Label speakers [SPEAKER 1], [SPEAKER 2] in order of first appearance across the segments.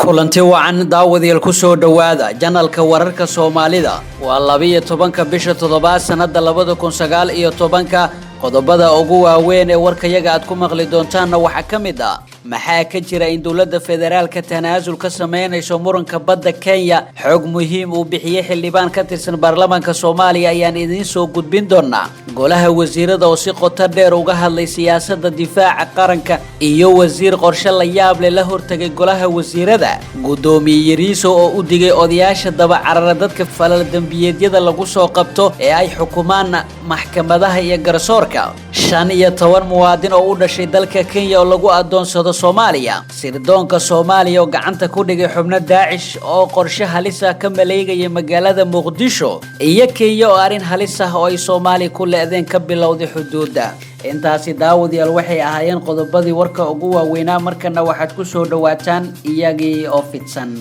[SPEAKER 1] Kulanti wacan, daawadayaal. Ku soo dhowaada channelka wararka Soomaalida. Waa 12-ka bisha toddobaad, sannada 2019. Qodobada ugu waaweyn ee warkayaga aad ku maqli doontaanna waxaa ka mid ah: maxaa ka jira in dowladda federaalka tanaasul ka sameynayso muranka badda Kenya? Xog muhiim uu bixiyey xildhibaan ka tirsan baarlamaanka Soomaaliya ayaan idiin soo gudbin doonaa. Golaha wasiirada oo si qoto dheer uga hadlay siyaasadda difaaca qaranka iyo wasiir qorshe la yaab leh la hortagay golaha wasiirada. Guddoomiye Yariiso oo u digay odayaasha daba carara dadka falal dembiyeedyada lagu soo qabto ee ay xukumaan maxkamadaha iyo garsoorka. 15 muwaadin oo u dhashay dalka Kenya oo lagu adoonsado Soomaaliya. Sirdoonka Soomaaliya oo gacanta ku dhigay xubno Daacish oo qorshe halis ah ka maleegaya magaalada Muqdisho, iyo Kenya oo arrin halis ah oo ay Soomaaliya ku leedeen ka bilowday xuduudda. Intaasi, daawadayaal, waxay ahaayeen qodobadii warka ugu waaweynaa. Markana waxaad ku soo dhawaataan iyagii oo fidsan.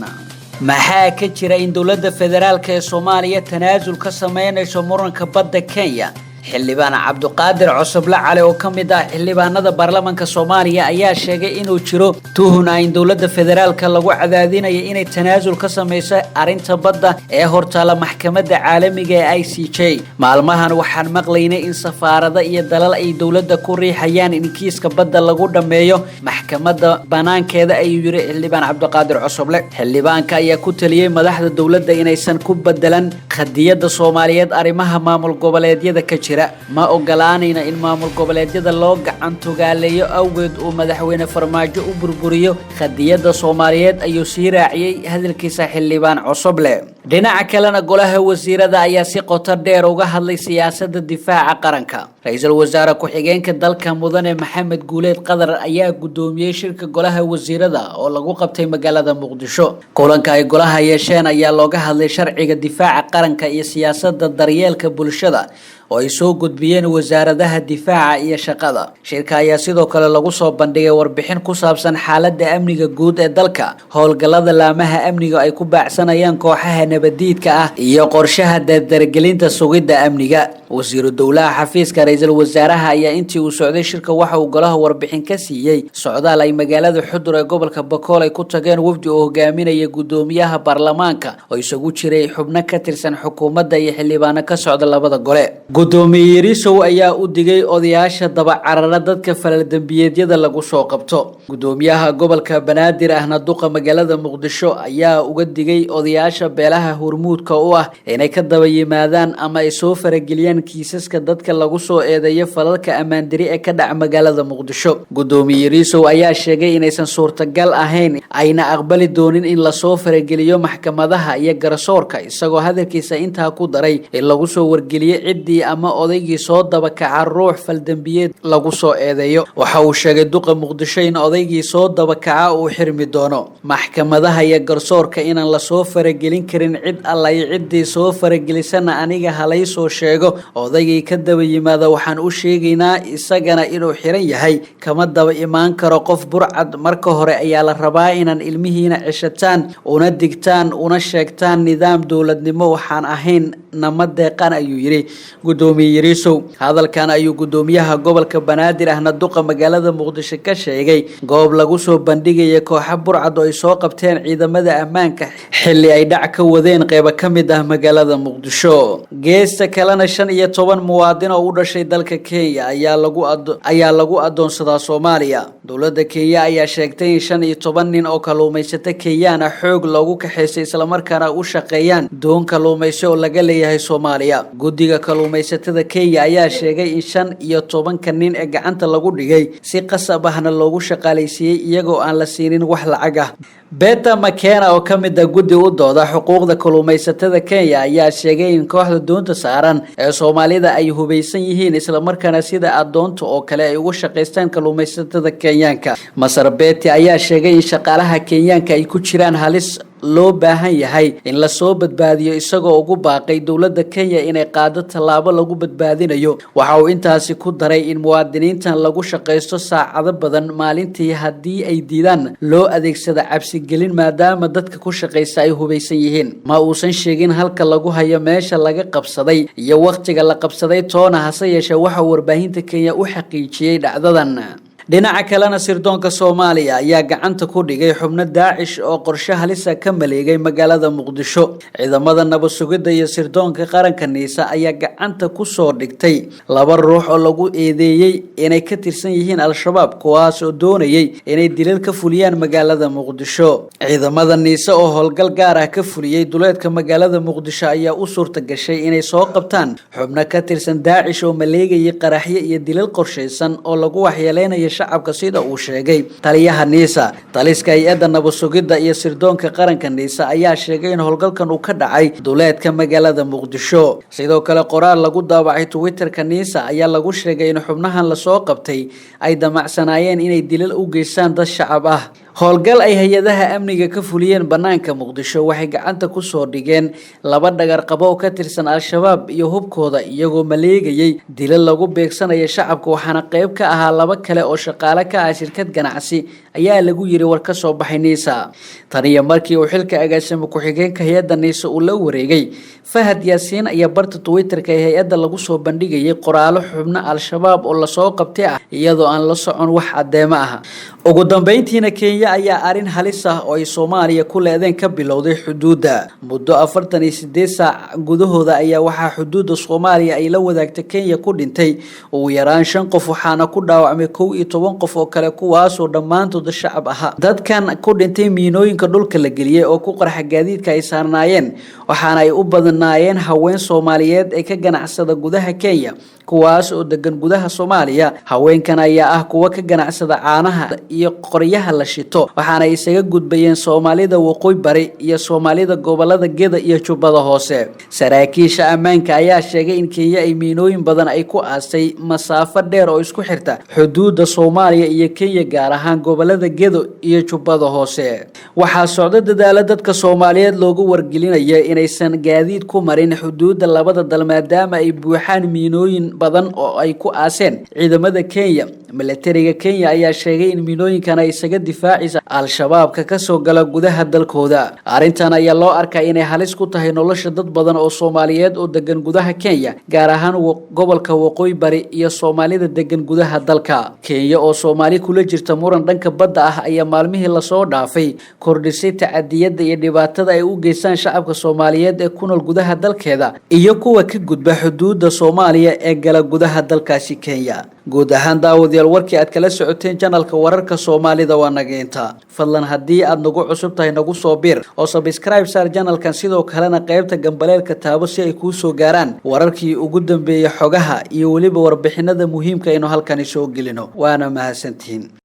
[SPEAKER 1] Maxaa ka jira in dowladda federaalka ee Soomaaliya tanaasul ka sameynayso muranka badda Kenya? Xildhibaan Cabdiqaadir Cosoble Cali oo ka mid ah xildhibaanada baarlamaanka Soomaaliya ayaa sheegay inuu jiro tuhun ah in dowladda federaalka lagu cadaadinayo inay tanaasul ka sameyso arrinta badda ee hortaala maxkamadda caalamiga ee ICJ. "Maalmahan waxaan maqlaynay in safaarada iyo dalal ay dowladda ku riixayaan in kiiska badda lagu dhammeeyo maxkamadda banaankeeda," ayuu yiri xildhibaan Cabdiqaadir Cosoble. Xildhibaanka ayaa ku taliyey madaxda dowladda inaysan ku bedelan qadiyadda Soomaaliyeed arrimaha maamul goboleedyada ka jira. "Ma ogolaanayna in maamul goboleedyada loo gacan togaaleeyo awgeed uu Madaxweyne Farmaajo u burburiyo qadiyadda Soomaaliyeed," ayuu sii raaciyey hadalkiisa xildhibaan Cosoble. Dhinaca kalena, golaha wasiirada ayaa si qoto dheer uga hadlay siyaasadda difaaca qaranka. Ra-iisul wasaare ku-xigeenka dalka, Mudane Maxamed Guuleed Qadar, ayaa guddoomiyey shirka golaha wasiirada oo lagu qabtay magaalada Muqdisho. Kulanka ay golaha yeesheen ayaa looga hadlay sharciga difaaca qaranka iyo siyaasadda daryeelka bulshada oo ay soo gudbiyeen wasaaradaha difaaca iyo shaqada. Shirka ayaa sidoo kale lagu soo bandhigay warbixin ku saabsan xaaladda amniga guud ee dalka, howlgallada laamaha amniga ay ku baacsanayaan kooxaha nabadiidka ah iyo qorshaha dardargelinta sugidda amniga. Wasiiru dowlaha xafiiska ra-iisul wasaaraha ayaa intii uu socday shirka waxa uu golaha warbixin ka siiyey socdaal ay magaalada Xudur ee gobolka Bakool ay ku tageen wafdi oo hogaaminaya guddoomiyaha baarlamaanka oo isugu jiray xubno ka tirsan xukuumadda iyo xildhibaano ka socda labada gole. Guddoomiye Yarisow ayaa u digay odayaasha daba carara dadka falal dembiyeedyada lagu soo qabto. Guddoomiyaha gobolka Banaadir ahna duqa magaalada Muqdisho ayaa uga digay odayaasha beelaha hormuudka u ah inay ka daba yimaadaan ama ay soo farageliyaan kiisaska dadka lagu soo eedeeyo falalka ammaandari ee ka dhaca magaalada Muqdisho. Guddoomiye Yarisow ayaa sheegay inaysan suurtagal ahayn ayna aqbali doonin in lasoo farageliyo maxkamadaha iyo garsoorka, isagoo hadalkiisa intaa ku daray in lagu soo wargeliyey ciddii ama odaygii soo dabakaca ruux faldembiyeed lagu soo eedeeyo. Waxa uu sheegay duqa Muqdisho in odaygii soo dabakaca uu xirmi doono. "Maxkamadaha iyo garsoorka inaan lasoo faragelin karin, cid alla iyo ciddii soo faragelisana aniga halay soo sheego. Odaygii ka daba yimaada waxaan u sheegaynaa isagana inuu xiran yahay. Kama daba imaan karo qof burcad. Marka hore ayaa la rabaa inaan ilmihiina ceshataan, una digtaan, una sheegtaan. Nidaam dowladnimo waxaan ahayn nama deeqan," ayuu yidhi Guddoomiye Yariisow. Hadalkan ayuu guddoomiyaha gobolka Banaadir ahna duqa magaalada Muqdisho ka sheegay goob lagu soo bandhigaya kooxa burcad oo ay soo qabteen ciidamada ammaanka xilli ay dhac ka wadeen qeybo ka mid ah magaalada Muqdisho. Geesta kalena, 15 muwaadin oo u dhashay dalka Kenya ayaa lagu adoonsadaa Soomaaliya. Dowladda Kenya ayaa sheegtay in 15 nin oo kalluumaysato Kenyaana xoog loogu kaxaystay, islamarkaana u shaqeeyaan doon kalluumayso oo laga leeyahay Soomaaliya. Guddiga kalluumaysatada Kenya ayaa sheegay in 15-ka nin ee gacanta lagu dhigay si qasab ahna loogu shaqaalaysiiyey, iyagoo aan la siinin wax lacag ah. Beta Makena oo ka mid ah guddi u dooda xuquuqda kalluumaysatada Kenya ayaa sheegay in kooxda doonta saaran ee Soomaalida ay hubaysan yihiin, islamarkaana sida adoonta oo kale ay ugu shaqaystaan kalluumaysatada Kenyaanka. Masar Beti ayaa sheegay in shaqaalaha Kenyaanka ay ku jiraan halis loo baahan yahay in lasoo badbaadiyo, isagoo ugu baaqay dowladda Kenya inay qaado tallaabo lagu badbaadinayo. Waxa uu intaasi ku daray in muwaadiniintan lagu shaqaysto saacado badan maalintii, haddii ay diidaan loo adeegsado cabsigelin, maadaama dadka ku shaqaysta ay hubaysan yihiin. Ma uusan sheegin halka lagu hayo, meesha laga qabsaday iyo wakhtiga la qabsaday toona, hase yeeshee waxa uu warbaahinta Kenya u xaqiijiyey dhacdadan. Dhinaca kalena, sirdoonka Soomaaliya ayaa gacanta ku dhigay xubno Daacish oo qorshe halisa ka maleegay magaalada Muqdisho. Ciidamada nabad sugidda iyo sirdoonka qaranka NISA ayaa gacanta ku soo dhigtay laba ruux oo lagu eedeeyey inay ka tirsan yihiin Al-Shabaab, kuwaas oo doonayay inay dilal ka fuliyaan magaalada Muqdisho. Ciidamada NISA oo howlgal gaar ah ka fuliyey duleedka magaalada Muqdisho ayaa u suurta gashay inay soo qabtaan xubno ka tirsan Daacish oo maleegayay qaraxyo iyo dilal qorshaysan oo lagu waxyeeleynayo shacabka, sida uu sheegay taliyaha NISA. Taliska hay-adda nabad sugidda iyo sirdoonka qaranka NISA ayaa sheegay in howlgalkan uu ka dhacay duleedka magaalada Muqdisho. Sidoo kale, qoraal lagu daabacay Twitterka NISA ayaa lagu sheegay in xubnahan lasoo qabtay ay damacsanaayeen inay dilal u geystaan dad shacab ah. Howlgal ay hay-adaha amniga ka fuliyeen bannaanka Muqdisho waxay gacanta ku soo dhigeen laba dhagarqabo oo ka tirsan Al-Shabaab iyo hubkooda, iyagoo maleegayay dilal lagu beegsanaya shacabka, waxaana qayb ka ahaa laba kale oo shaqaale ka ah shirkad ganacsi, ayaa lagu yiri war ka soo baxay NISA. Tan iyo markii uu xilka agaasimo ku-xigeenka hay-adda NISA uu la wareegay Fahad Yaasiin ayaa barta Twitterka ee hay-adda lagu soo bandhigayay qoraalo xubno Al-Shabaab oo lasoo qabtay ah, iyadoo aan la socon wax caddeemo ah. Ugu dambeyntiina, Kenya ayaa arrin halis ah oo ay Soomaaliya ku leedeen ka bilowday xuduudda. Muddo 48 saac gudahooda ayaa waxaa xuduudda Soomaaliya ay la wadaagta Kenya ku dhintay ugu yaraan shan qof, waxaana ku dhaawacmay 11 qof oo kale, kuwaasoo dhammaantood shacab ahaa. Dadkan ku dhintay miinooyinka dhulka la geliyey oo ku qarxa gaadiidka ay saarnaayeen, waxaana ay u badnaayeen haween Soomaaliyeed ee ka ganacsada gudaha Kenya, kuwaas oo degan gudaha Soomaaliya. Haweenkan ayaa ah kuwa ka ganacsada caanaha iyo qoryaha la shito, waxaana ay isaga gudbayeen Soomaalida Waqooyi Bari iyo Soomaalida gobolada Geda iyo Jubbada Hoose. Saraakiisha ammaanka ayaa sheegay in Kenya ay miinooyin badan ay ku aastay masaafo dheer oo isku xirta xuduudda Soomaaliya iyo Kenya, gaar ahaan gobolada Gedo iyo Jubbada Hoose. Waxaa socda dadaalo dadka Soomaaliyeed loogu wargelinaya inaysan gaadiid ku marin xuduudda labada dal, maadaama ay buuxaan miinooyin badan oo ay ku aaseen ciidamada Kenya. Milatariga Kenya ayaa sheegay in miinooyinkan ay isaga difaacaysa Al-Shabaabka kasoo gala gudaha dalkooda. Arrintan ayaa loo arkaa inay halis ku tahay nolosha dad badan oo Soomaaliyeed oo degan gudaha Kenya, gaar ahaan gobolka Waqooyi Bari iyo Soomaalida degan gudaha dalka Kenya oo Soomaali kula jirta muran dhanka badda ah ayaa maalmihii lasoo dhaafay kordhisay tacadiyada iyo dhibaatada ay u geystaan shacabka Soomaaliyeed ee ku nool gudaha dalkeeda iyo kuwa ka gudba xuduudda Soomaaliya ee gala gudaha dalkaasi Kenya. Guud ahaan, daawadayaal, warkii aad kala socoteen janalka wararka Soomaalida waa naga inta. Fadlan, haddii aad nagu cusub tahay, nagu soo bir oo subscribe saar janalkan, sidoo kalena qaybta gambaleelka taabo si ay kuu soo gaaraan wararkii ugu dambeeyey, xogaha iyo weliba warbixinada muhiimka aynu halkani soo gelino. Waana mahadsantihiin.